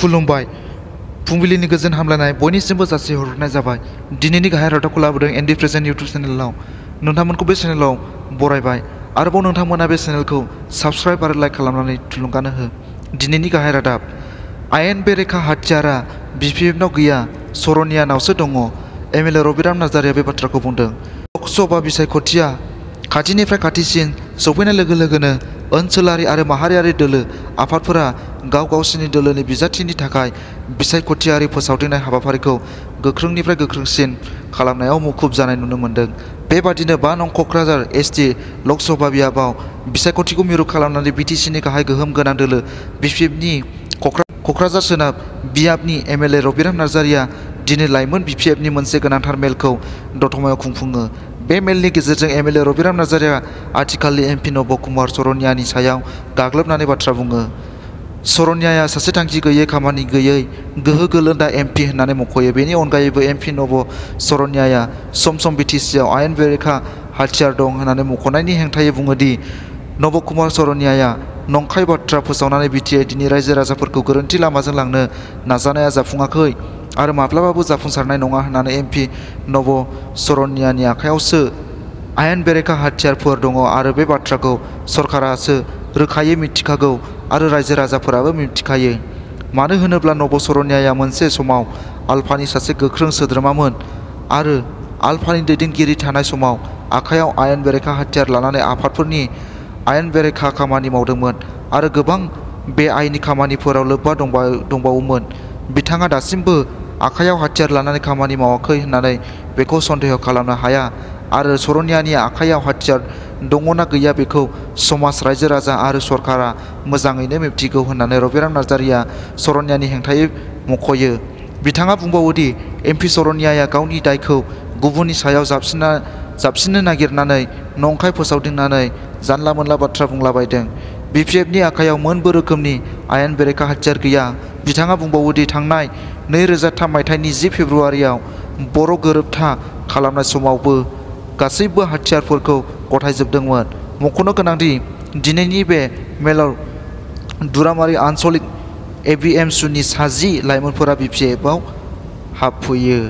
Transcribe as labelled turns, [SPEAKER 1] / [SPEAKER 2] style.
[SPEAKER 1] खुलुमबाय फुंबिलिनि गोजोन हामलायनाय बयनिसिमबो जासिहरनाय जाबाय। दिनैनि गाहाय रादाबखौ लाबोदों एनडि प्रेजेन्ट इउटुब चेनेलाव। नोंथांमोनखौ बे चेनेलाव बरायबाय। आरोबाव नोंथांमोना बे चेनेलखौ साबस्क्राइब आरो लाइक खालामनानै थुलुंगानो हो। दिनैनि गाहाय रादाब, आयेन बेरेखा हाथियारा बिपिएफनाव गैया, सरनियानावसो दङ। एमएलए रबिराम नार्जारिया बे बाथ्राखौ बुंदों। लकसभा बिसायख'थिया खाथिनिफ्राय खाथिसिन सौफैनाय लोगो लोगोनो ओनसोलारि आरो माहारियारि दोलो आफादफोरा गाव गावसिनि दोलोनि बिजाथिनि थाखाय बिसायख'थियारि फोसावदिंनाय हाबाफारिखौ गोख्रोंनिफ्राय गोख्रोंसिन खालामनायाव मुखुब जानाय नुनो मोन्दों। बेबादिनो 5 नं क'क्राझार एसटि लकसभा बियाबाव बिसायख'थिखौ मिरु खालामनानै बिटिसिनि गाहाय गोहोम गोनां दोलो बिपिएफनि क'क्राझार सोनाब बियाबनि एमएलए रबिराम नार्जारिया दिनै लाइमोन बिपिएफनि मोनसे गोनांथार मेलखौ दतमायाव खुंफुङो। बे मेलनि गेजेरजों एमएलए रबिराम नार्जारिया आथिखालनि एमपि नब कुमार सरनियानि सायाव गाग्लोबनानै बाथ्रा बुङो। सरनियाया सासे थांखि गैयै, खामानि गैयै, गोहो गोलोन्दा एमपि होननानै मख'यो। बेनि अनगायैबो एमपि नब सरनियाया सम सम बिटिसिआव आयेन बेरेखा हाथियार दं होननानै मख'नायनि हेंथायै बुङो दि नब कुमार सरनियाया नंखाय बाथ्रा फोसावनानै बिटिएडिनि रायजो राजाफोरखौ गोरोन्थि लामाजों लांनो नाजानाया जाफुङाखै आरो माब्लाबाबो जाफुंसारनाय नङा होननानै एमपि नब सरनियानि आखायावसो आयेन बेरेखा हाथियारफोर दङ आरो बे बाथ्राखौ सरकारासो रोखायै मिथिखागौ आरो रायजो राजाफोराबो मिथिखायो। मानो होनोब्ला नब सरनियाया मोनसे समाव आलफानि सासे गोख्रों सोद्रोमामोन आरो आलफानि दैदेनगिरि थानाय समाव आखायाव आयेन बेरेखा हाथियार लानानै आफादफोरनि आयेन बेरेखा खामानि मावदोंमोन आरो गोबां बेआइनि खामानिफोराव लोब्बा दंबावोमोन। बिथाङा दासिमबो आखायाव हाथियार लानानै खामानि मावाखै होननानै बेखौ सन्देह खालामनो हाया आरो सरनियानि आखायाव हाथियार दङना गैया बेखौ समाज, रायजो राजा आरो सरकारा मोजाङैनो मिथिगौ होननानै रबिराम नार्जारिया सरनियानि हेंथायै मख'यो। बिथाङा बुंबावो दि एमपि सरनियाया गावनि दायखौ गुबुननि सायाव जाबसिननो नागिरनानै नंखाय फोसावदिंनानै जानला मोनला बाथ्रा बुंलाबायदों। बिपिएफनि आखायाव मोनबो रोखोमनि आयेन बेरेखा हाथियार गैया। बिथाङा बुंबावो दि थांनाय 2003 मायथाइनि 10 फेब्रुआरियाव बर' गोरोबथा खालामनाय समावबो गासैबो हाथियारफोरखौ गथायजोबदोंमोन। मख'नो गोनांदि दिनैनि बे मेलाव दुरामारि आन्सलिक एबिएमसुनि सा 10 लाइमोनफोरा बिपिएफआव हाबफैयो।